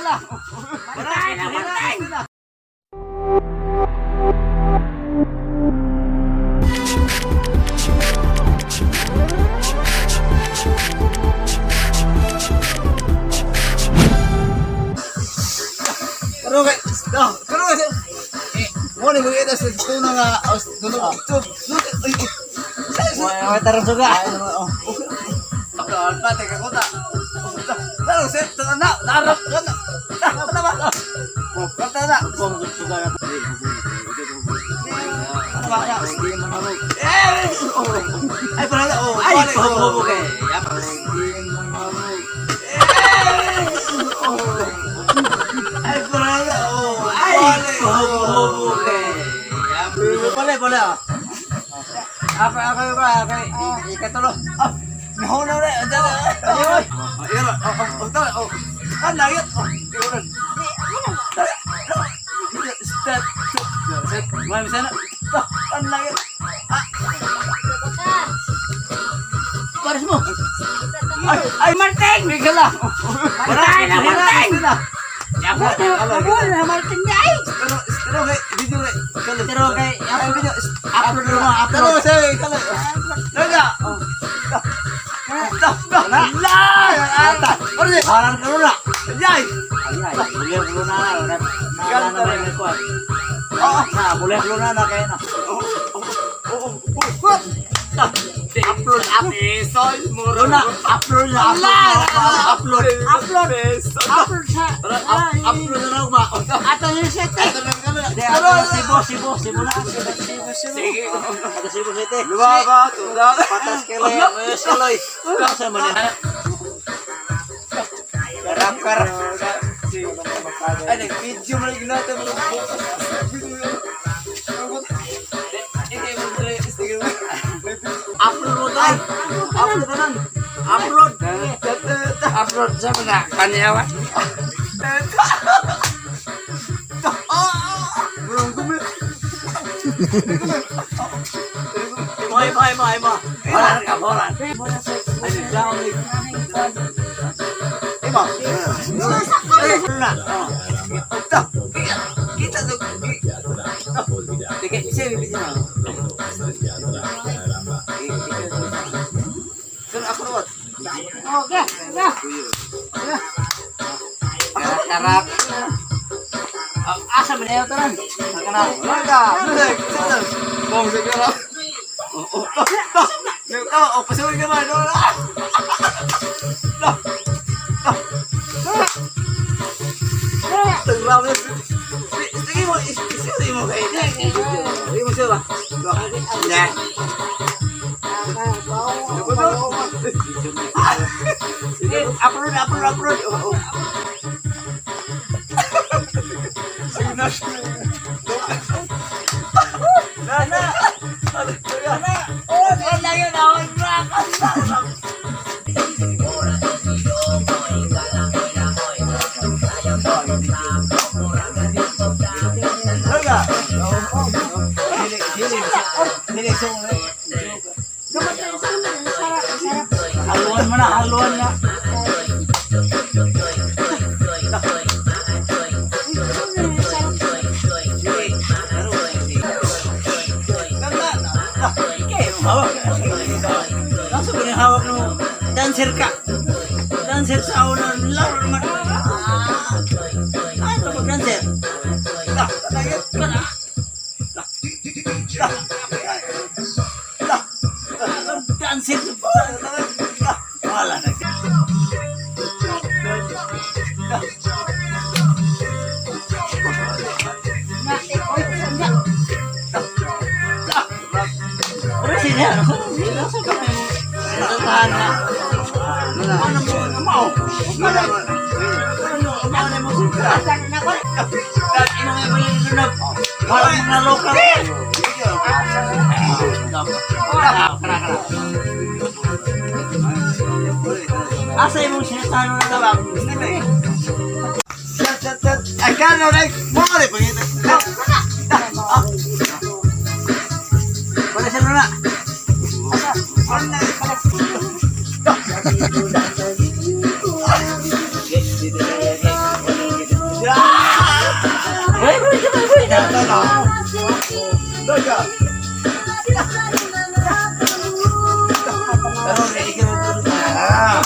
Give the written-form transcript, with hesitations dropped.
Bigla. Patay na, Martin! Pero kay, no, pero kasi, eh, mo ni mga sa tuna nga, os, dulo, to, ay, Wala tarong suga. Oh. Upload pa, teka ko ta. Pero sir, na, narap ka na. Na, na ba? Oh, kanta na. Suga na. Ano ba? Eh, oh. Ay, pala, oh. Ay, Ay, pahubo kay. Ay, pala, oh. Ay, pahubo kay. Pala, pala. Ako, ako, ako, ako, ikatulo. Ah, nahuna na, dala. Ay, ay, oh, oh, oh, oh. Ah, langit. Oh, iuran. Step, step, may sana. Ang langit. Ah. Pares mo. Ay, ay, Martin! Bigla. Patay na, Martin! Wala Martin ay! Pero, pero kay video kay. Pero kay Ay, video. Upload mo, Pero upload. sa kala. Naga. Oh. Na. La. Ata. Ore. Haran ka na. Yay. Ay, ay, boleh belum na na. Na na na ko. Oh. Na, boleh belum na na kay na. Oh. Oh. Upload, upload. Isoy muro na, upload na, upload. Upload. Upload sa. Upload na ba? Ato yung set. Pero Cebu, Cebu, Cebu na. Sige. Ato Cebu City. Luwa ba? Tunda. Patas kay Loy, mayos kay Loy. Sa man. Karap karap. Ay, nag-video mo lang natin. Upload mo tayo. Upload ka nun. Upload. Upload sa mga kanyawa. Mo, mo, mo, mo. Horan ka, horan. Ay, naglaon ni. Ima. Na. Kita to. Sige, sige, sige. Sir, ako naman. Okay, na. Karap. Asa ba na tanan? Kana. Wala. Bong, sige na. Oh, oh. Oh, pasukin ka man. Tangram na. Sige mo, sige mo kay. Sige mo siya ba? Na. Sige, upload, upload, upload. Oh, oh. Sige na. Na, na. Na. Oh, kan lang yun. Ako, Wala. Dili, dili. Dili so. Haluan mo na, haluan na. Okay, hawak. Nasa ba yung hawak mo? Dancer ka. Dancer sa una. Laro naman. Ah, ano ba dancer? Ah, langit. Kana. Dancer. Wala na. Pero sila, ano? Sila sa kamay mo. Natataan na. Ano mo, ano mo? Ano mo, ano mo, Ino nga ba yung lunab? Parang mga lokal. Kara, kara. Asa imong sinatano na tabang? Ay, kano na. Mo rin pangita. Wala siya na. Daga. Pero may ikaw. Ah.